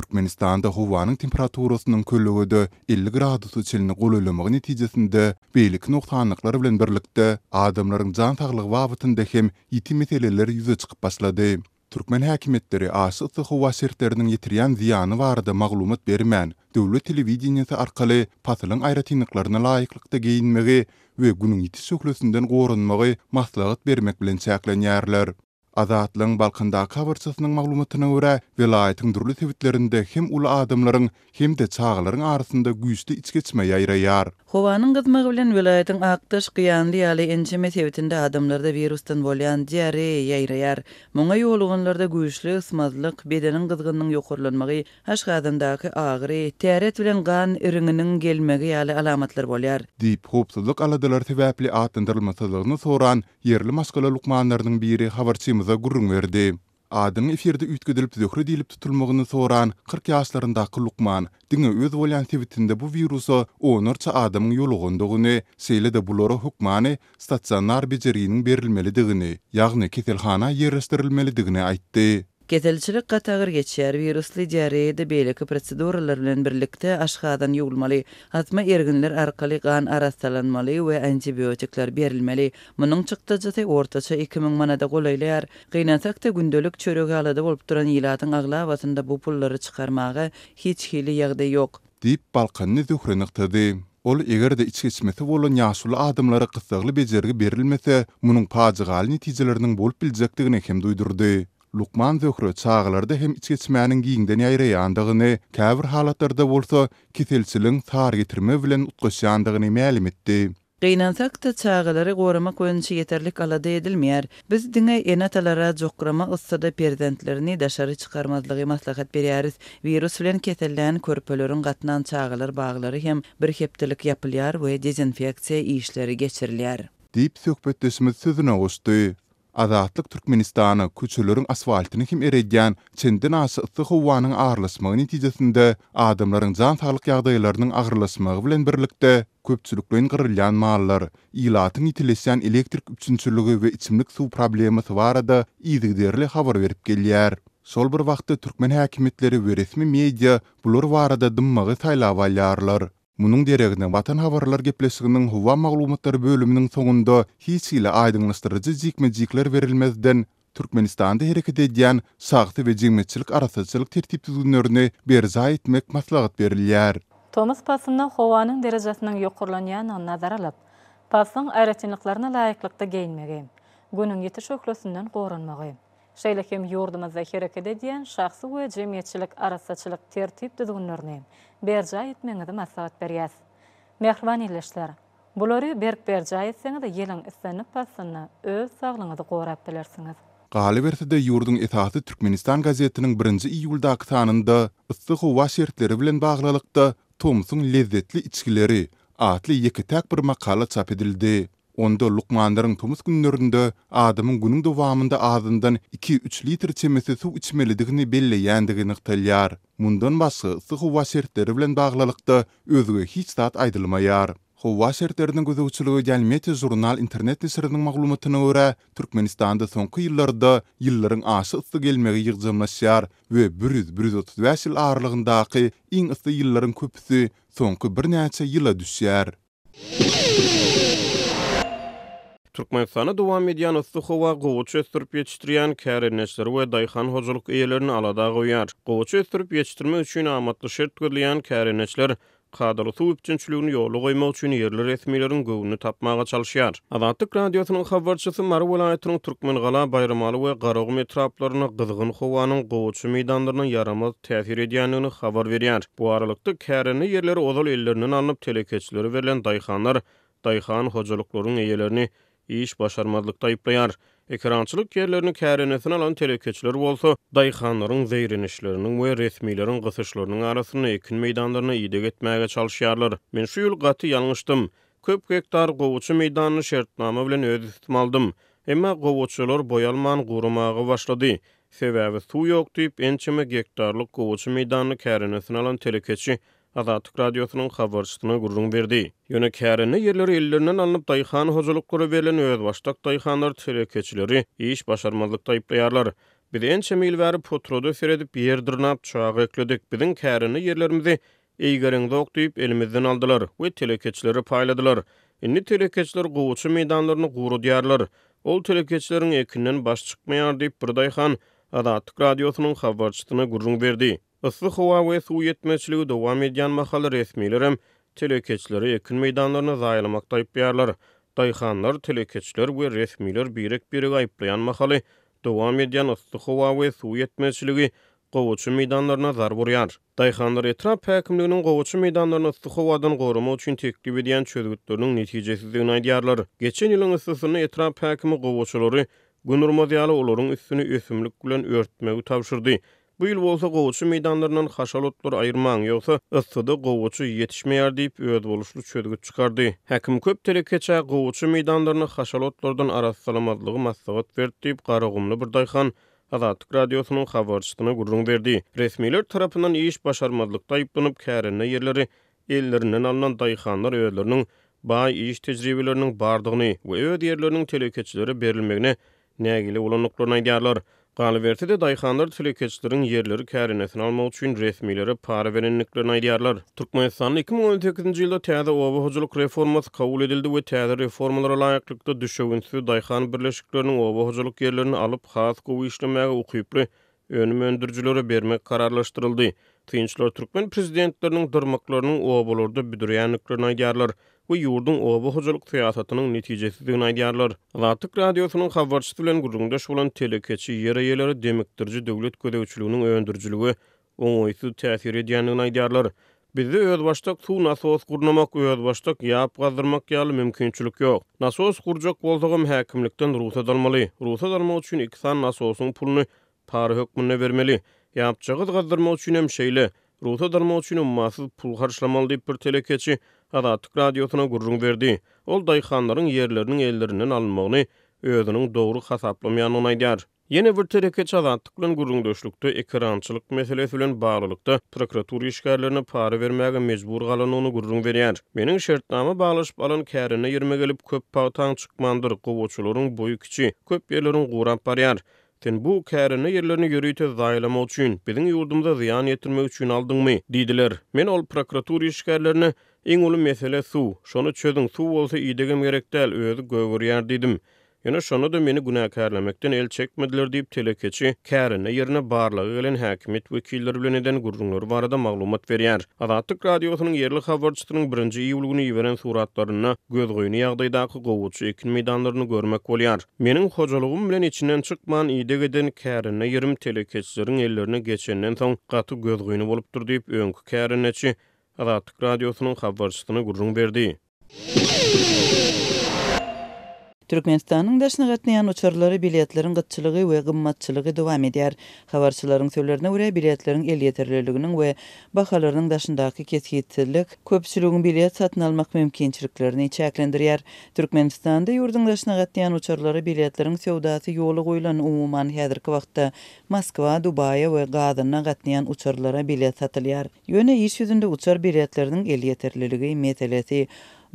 Türkmenistanda howanyň temperaturasynyň kölegede 50 gradusa çenli golaýlamagy netijesinde beýleki nogsanlyklar bilen birlikde, adamlaryň jan saglygy babatynda hem ýiti meseleler ýüze çykyp başlady. Türkmen häkimiýetleri aşa yssy howa şertleriniň ýetirýän zyýany barada maglumat bermän, döwlet telewideniýesi arkaly pasylyň aýratynlyklaryna laýyklykda geýinmegi we günüň ýiti şöhlesinden goranmagy maslahat bermek bilen çäklenýärler. Azatlygyň Balkandaky habarçysynyň maglumatyna görä, welaýatyň dürli sebitlerinde hem uly adamlaryň, hem-de çagalaryň arasynda güýçli içgeçme ýaýraýar. Howanyň gyzmagy bilen welaýatyň Akdaş, Gyýanly ýaly ençeme sebitinde adamlarda wirusdan bolýan diareýa ýaýraýar. Muňa ýoluganlarda güýçli ysmazlyk, bedeniň gyzgynynyň ýokarlanmagy, aşgazandaky agyry, täret bilen gan iriňiniň gelmegi ýaly alamatlar bolýar. Diýip, howpsuzlyk aladalary sebäpli atlandyrylmasyzlygyny soran ýerli maşgala lukmanlarynyň biri habarçymyza gürrüň berdi. Adynyň efirde üýtgedilip Zöhre diýlip tutulmagyny soran 40 ýaşlaryndaky lukman diňe öz bolýan sebitinde bu wirusa onlarça adamyň ýolugandygyny, şeýle-de bulara hökmany stasionar bejerginiň berilmelidigini, ýagny keselhana ýerleşdirilmelidigini aýtdy. Keselçilik gaty agyr geçýär. Wirusly diareýada beýleki proseduralar bilen birlikde aşgazan ýuwulmaly, asma erginler arkaly gan arassalanmaly we antibiotikler berilmeli. Munuň çykdajysy ortaça 2000 manada golaýlaýar. Gynansak-da, gündelik çöregi alada bolup duran ilatyň aglabasynda bu pullary çykarmaga hiç hili ýagdaý ýok. Diýip, Balkanly Zöhre nygtady. Ol eger-de içgeçmesi bolan ýaşuly adamlara gyssagly bejergi berilmese, munuň pajygaly netijeleriniň bolup biljekdigini hem duýdurdy. Lukman Zöhre çagalarda hem içgeçmäniň giňden ýaýraýandygyny, käbir halatlarda bolsa keselçiligiň sarygetirme bilen utgaşýandygyny mälim etdi. Gynansak-da, çagalary goramak boýunça ýeterlik alada edilmeýär. Biz diňe ene-atalara jokrama yssyda perzentlerini daşary çykarmazlygy maslahat berýäris. Wirus bilen kesellän körpeleriň gatnan çagalar baglary hem bir hepdelik ýapylýar we dezinfeksiýa işleri geçirilýär. Diýip, söhbetdeşimiz sözüne goşdy. Azatlyk Türkmenistana köçeleriň asfaltyny hem eredýän çendenaşa yssy howanyň aralaşmagy netijesinde adamlaryň jan-saglyk ýagdaýlarynyň agyrlaşmagy bilen birlikde, köpçülikleýin gyrylýan mallar, ilatyň ýitileşýän elektrik üpjünçiligi we içimlik suw problemasy barada yzygiderli habar berip gelýär. Şol bir wagtda türkmen häkimiýetleri we resmi media bular barada dymmagy saýlap alýarlar. Munuň deregine Watan habarlar gepleşiginiň howa maglumatlary bölüminiň soňunda hiç hili aýdyňlaşdyryjy jikme-jikler berilmezden, Türkmenistanda hereket edýän şahsy we jemgyýetçilik arassaçylyk tertip-düzgünlerini berjaý etmek maslahat berilýär. Tomus paslynda howanyň derejesiniň ýokarlanýandygyny nazara alyp, paslyň aýratynlyklaryna laýyklykda geýinmegi, Günüň ýiti şöhlesinden goranmagy, Şeýle hem ýurdumyzda hereket edýän şahsy we jemgyýetçilik arassaçylyk tertip-düzgünlerini berjaý etmegiňizi maslahat berýäs. Mähriban ildeşler! Bulary berk berjaý etseňiz, ýylyň islendik paslynda öz saglygyňyzy gorap bilersiňiz. Galyberse-de, ýurduň esasy Türkmenistan gazetiniň birinji iýuldaky sanynda yssy howa şertleri bilen baglylykda Tomsuň lezzetli içgileri atly ýeke-täk bir makala çap edildi. Onda lukmanlaryň tomus günlerinde adamyň günüň dowamynda azyndan iki-üç litr çemesi suw içmelidigini belleýändigi nygtalýar. Mundan başga, yssy howa şertleri bilen baglylykda özge hiç zat aýdylmaýar. Howa şertlerine gözegçilik edýän Meteožurnal internet neşiriniň maglumatyna görä, Türkmenistanda soňky ýyllarda ýyllaryň aşa yssy gelmegi ýygjamlaşýar we bir ýüz-bir 135 ýyl aralygyndaky iň yssy ýyllaryň köpüsi soňky birnäçe ýyla düşýär. Türkmenistanda dowam edýän yssy howa gowaça ösdürip ýetişdirýän kärendeçileri we daýhan hojalyk eýelerini alada goýýar. Gowaça ösdürip ýetişdirmek üçin amatly şert gözleýän kärendeçiler kadaly suw üpjünçiligini ýola goýmak üçin ýerli resmileriň göwnüni tapmaga çalyşýar. Azatlyk Radiosynyň habarçysy Mary welaýatynyň Türkmengala, Baýramaly we Garagum etraplarynda gyzgyn howanyň gowaça meýdanlaryna ýaramaz täsir edýändigini habar berýär. Bu aralykda, kärende ýerleri ozal ellerinden alnyp, telekeçilere berlen daýhanlar daýhan hojalyklaryň eýelerini iş başarmazlykda aýyplaýar. Ekerançylyk ýerlerini kärendesine alan telekeçiler bolsa, daýhanlaryň zeýrenişleriniň we resmileriň gysyşlarynyň arasynda ekin meýdanlaryna ideg etmäge çalyşýarlar. Men şu ýyl gaty ýalňyşdym. Köp gektar gowaça meýdanyny şertnama bilen öz üstüme aldym. Emma gowaçalar boý alman guramaga başlady. Sebäbi suw ýok diýip, ençeme gektarlyk gowaça meýdanyny kärendesine alan telekeçi Azatlyk Radiosynyň habarçysyna gürrüň berdi. Ýöne kärende ýerleri ellerinden alnyp, daýhan hojalyklara berlen özbaşdak daýhanlar telekeçileri iş başarmazlykda aýyplaýarlar. Biz ençeme ýyl bäri potrada seredip, ýer dyrnap, çaga ekledik. Biziň kärende ýerlerimizi eýgereňzok diýip, elimizden aldylar we telekeçilere paýladylar. Indi telekeçiler gowaça meýdanlaryny guradýarlar. Ol telekeçileriň ekinden baş çykmaýar diýip, bir daýhan Azatlyk Radiosynyň habarçysyna gürrüň berdi. Yssy howa we suw ýetmezçiligi dowam edýän mahaly resmilerem telekeçileri ekin meýdanlaryny zaýalamakda aýyplaýarlar. Daýhanlar, telekeçiler we resmiler birek-biregi aýyplaýan mahaly dowam edýän yssy howa we suw ýetmezçiligi gowaça meýdanlaryna zarba urýar. Daýhanlar etrap häkimliginiň gowaça meýdanlaryny yssy howadan goramak üçin teklip edýän çözgütleriniň netijesizdigini aýdýarlar. Geçen ýylyň yssysynda etrap häkimi gowaçalary Gün urmaz ýaly olaryň üstüni ösümlik bilen örtmegi tabşyrdy. Bu ýyl bolsa gowaça meýdanlaryndan haşal otlary aýyrmaň, ýogsa yssyda gowaça ýetişmeýär diýip, özboluşly çözgüt çykardy. Häkim köp telekeçä gowaça meýdanlaryny haşal otlardan arassalamazlygy maslahat berdi diýip, garagumly bir daýhan Azatlyk Radiosynyň habarçysyna gürrüň berdi. Resmiler tarapyndan iş başarmazlykda aýyplanyp, kärende ýerleri ellerinden alnan daýhanlar özleriniň baý iş tejribeleriniň bardygyny we öz ýerleriniň telekeçilere berilmegine nägile bolandyklaryny aýdýarlar. Galyberse-de, daýhanlar telekeçileriň ýerleri kärendesine almak üçin resmilere para berendiklerini aýdýarlar. Türkmenistanda 2018-nji ýylda täze oba hojalyk reformasy kabul edildi we täze reformalara laýyklykda düşewüntsiz daýhan birleşikleriniň oba hojalyk ýerlerini alyp, has gowy işlemäge ukyply önüm öndürijilere bermek kararlaşdyryldy. Synçylar türkmen prezidentleriniň dyrmyklarynyň obalarda büdreýändiklerini aýdýarlar we ýurduň oba hojalyk syýasatynyň netijesizdigini aýdýarlar. Azatlyk Radiosynyň habarçysy bilen gürrüňdeş bolan telekeçi ýer eýeleri demikdiriji döwlet gözegçiliginiň öndürijilige oňaýsyz täsir edýändigini aýdýarlar. Bizde özbaşdak suw nasos gurnamak, özbaşdak ýap gazdyrmak ýaly mümkinçilik ýok. Nasos gurjak bolsagam häkimlikden rugsat almaly. Rugsat almak üçin iki sany nasosyň puluny para hökmünde bermeli. Ýapjagaz gazdyrmak üçin hem şeýle. Rugsat almak üçin ummasyz pul harçlamaly diýip bir telekeçi Azatlyk Radiosyna gürrüň berdi. Ol daýhanlaryň ýerleriniň ellerinden alynmagyny özüniň dogry hasaplamaýandygyny aýdýar. Ýene bir telekeçi Azatlyk bilen gürrüňdeşlikde ekerançylyk meselesi bilen baglylykda prokuratura işgärlerine para bermäge mejbur galandygyny gürrüň berýär. Meniň şertnama baglaşyp alan kärende ýerime gelip, köp pagtaň çykmandyr, gowaçalaryň boýy kiçi, köp ýerleriň gurap barýar. Sen bu kärende ýerlerini ýörite zaýalamak üçin, biziň ýurdumyza zyýan ýetirmek üçin aldyňmy? diýdiler. Men ol prokuratura işgärlerine, Iň uly mesele suw. Şony çözüň, suw bolsa idegem gerek däl, özi gögerýär diýdim. Ýöne şonda-da meni günäkärlemekden el çekmediler diýip, telekeçi kärende ýerine barlaga gelen häkimiýet wekilleri bilen eden gürrüňleri barada maglumat berýär. Azatlyk Radiosynyň ýerli habarçysynyň birinji iýul güni iberen suratlarynda gözgyny ýagdaýdaky gowaça ekin meýdanlaryny görmek bolýar. Meniň hojalygym bilen içinden çykman ideg eden kärende ýerim telekeçileriň ellerine geçenden soň gaty gözgyny bolupdyr diýip, öňki kärendeçi Azatlyk Radiosynyň habarçysyna gürrüň berdi. Türkmenistanyň daşyna gatnaýan uçarlara biletleriň gytçylygy we gymmatçylygy dowam edýär. Habarçylaryň sözlerine görä, biletleriň elýeterliliginiň we bahalarynyň daşyndaky kesgitsizlik köpçüligiň bilet satyn almak mümkinçiliklerini çäklendirýär. Türkmenistanda ýurduň daşyna gatnaýan uçarlara biletleriň söwdasy ýola goýlan, umuman, häzirki wagtda Moskwa, Dubaýa we Gazana gatnaýan uçarlara bilet satylýar. Ýöne iş ýüzünde uçar biletleriniň elýeterliligi meselesi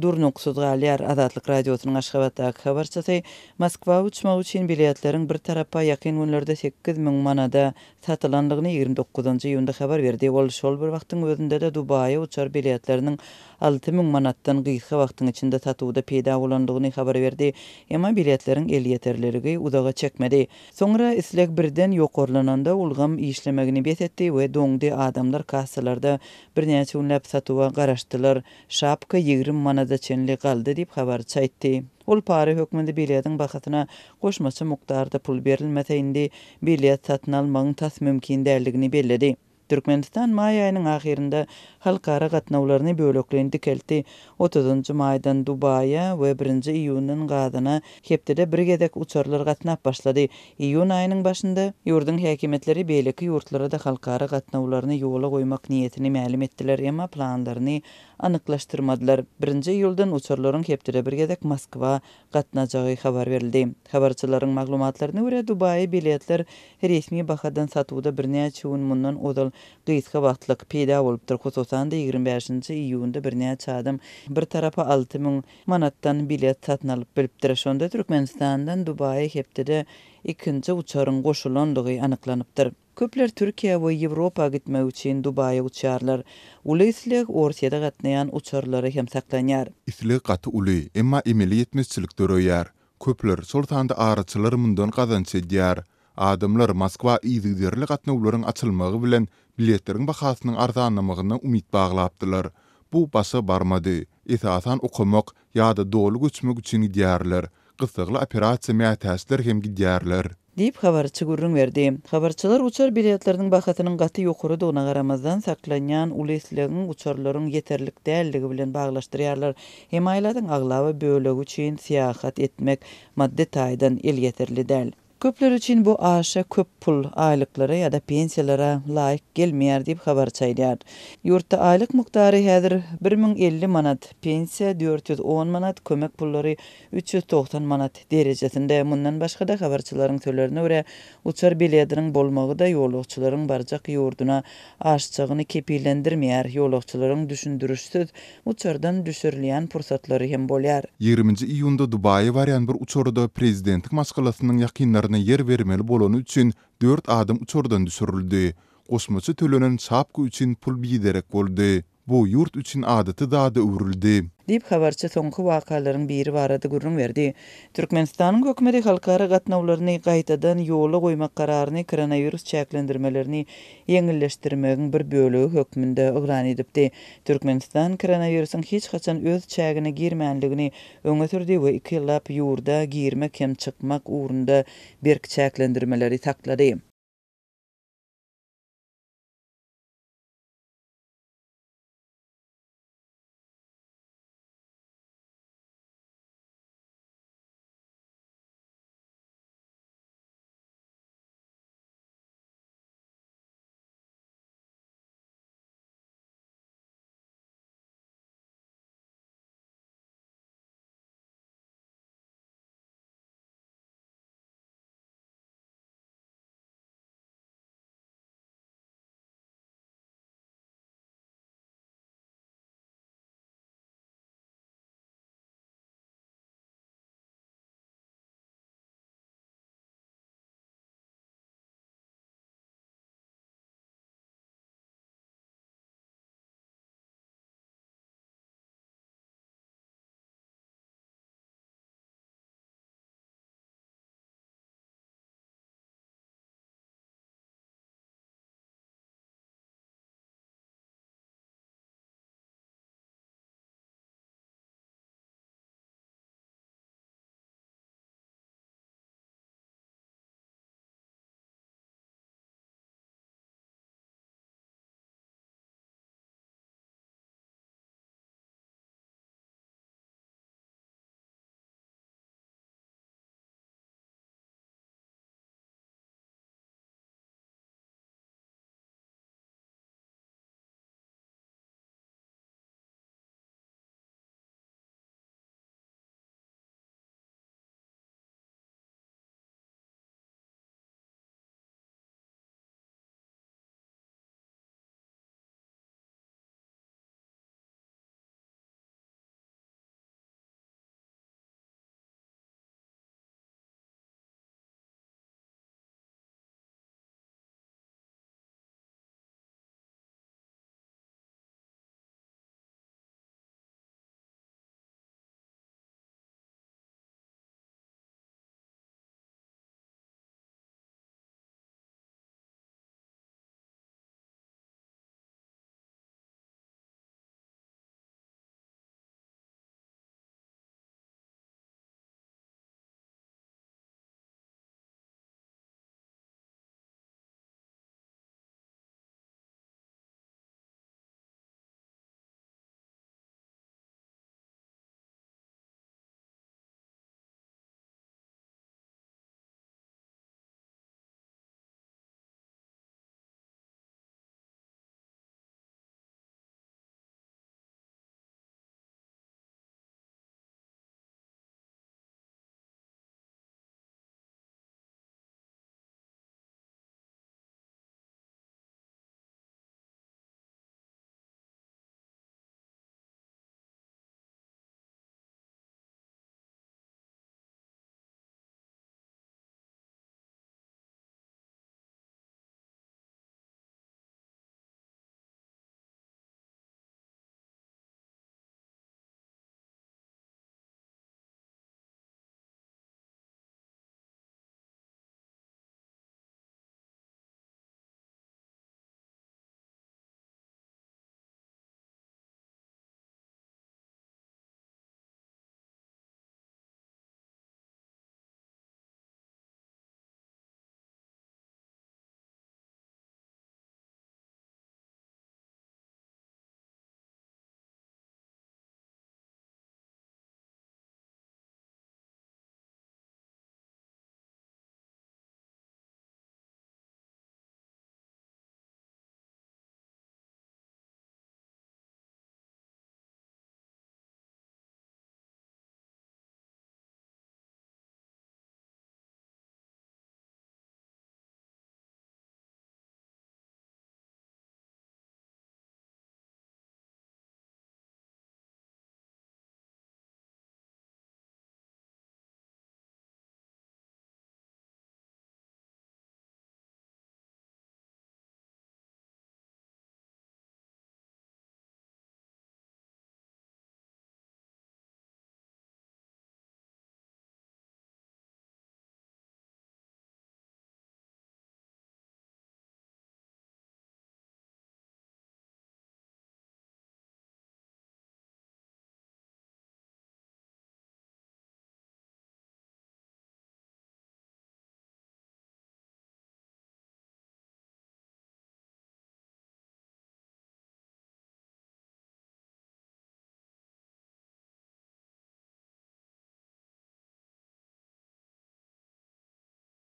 durnuksyz galýar. Azatlyk Radiosynyň Aşgabatdaky habarçysy Moskwa uçmak üçin biletleriň bir tarapa ýakyn günlerde 8000 manada satylandygyny 29 iýunda habar berdi. Ol şol bir wagtyň özünde-de Dubaýa uçar biletleriniň 6000 manatdan gysga wagtyň içinde satuwda peýda bolandygyny habar berdi. Emma biletleriň elýeterliligi uzaga çekmedi. Soňra isleg birden ýokarlananda ulgam işlemegini bes etdi we doňdy, adamlar kassalarda birnäçe günläp satuwa garaşdylar, şapka 20 manada çenli galdy diýip, habarçy aýtdy. Ol para hökmünde biletiň bahasyna goşmaça mukdarda pul berilmese indi bilet satyn almagyň tas mümkin däldigini belledi. Türkmenistan maý aýynyň ahyrynda halkara gatnawlaryny bölekleýin dikeltdi. Otuzynjy maýdan Dubaýa we birinji iýundan Gazana hepdede bir gezek uçarlar gatnap başlady. Iýun aýynyň başynda ýurduň häkimiýetleri beýleki ýurtlara-da halkara gatnawlaryny ýola goýmak niýetini mälim etdiler, emma planlaryny anyklaşdyrmadylar. Birinji iýuldan uçarlaryň hepdede bir gezek Moskwa gatnajagy habar berildi. Habarçylaryň maglumatlaryna görä, Dubaýa biletler resmi bahadan satuwda birnäçe gün mundan ozal gysga wagtlyk peýda bolupdyr. Hususan-da, 25-nji iýunda birnäçe adam bir tarapa 6000 manatdan bilet satyn alyp bilipdir. Şonda Türkmenistandan Dubaýa hepdede. ikinji uçaryň goşulandygy anyklanypdyr. Köpler Türkiýä we Ýewropa gitmek üçin Dubaýa uçýarlar. Uly isleg Orsýete gatnaýan uçarlara hem saklanýar. Isleg gaty uly, emma emeli ýetmezçilik döreýär. Köpler, şol sanda araçylar mundan gazanç edýär. Adamlar Moskwa yzygiderli gatnawlaryň açylmagy bilen biletleriň bahasynyň arzanlamagyna umyt baglapdylar. Bu başa barmady. Esasan okamak ýa-da doly göçmek üçin gidýärler. Gyssagly operasiýa mätäçler hem gidýärler. Diýip, habarçy gürrüň berdi. Habarçylar uçar biletleriniň bahasynyň gaty ýokarydygyna garamazdan, saklanýan uly islegiň uçarlaryň ýeterlik däldigi bilen baglaşdyrýarlar. Hemaýlatyň aglaba bölegi üçin syýahat etmek maddy taýdan elýeterli däl. Köpler üçin bu aşa köp pul, aýlyklara ýa-da pensiýalara laýyk gelmeýär diýip, habarçy aýdýar. Ýurtda aýlyk mukdary häzir 1050 manat, pensiýa 410 manat, kömek pullary 390 manat derejesinde. Mundan başga-da, habarçylaryň sözlerine görä, uçar biletiniň bolmagy-da ýolagçylaryň barjak ýurduna aşjagyny kepillendirmeýär, ýolagçylaryň düşündirişsiz uçardan düşürilýän pursatlary hem bolýar. Ýigriminji iýunda Dubaýa barýan bir uçarda prezidentiň maşgalasynyň ýakynlaryna ýer bermeli bolany üçin dört adam uçardan düşürildi. Goşmaça tölenen şapka üçin pul biderek boldy. Bu ýurt üçin adaty zada öwrüldi. Diýip, habarçy soňky wakalaryň biri barada gürrüň berdi. Türkmenistanyň hökümeti halkara gatnawlaryny gaýtadan ýola goýmak kararyny koronawirus çäklendirmelerini ýeňilleşdirmegiň bir bölegi hökmünde yglan edipdi. Türkmenistan koronawirusyň hiç haçan öz çägine girmändigini öňe sürdi we iki ýyllap ýurda girmek hem çykmak ugrunda berk çäklendirmeleri saklady.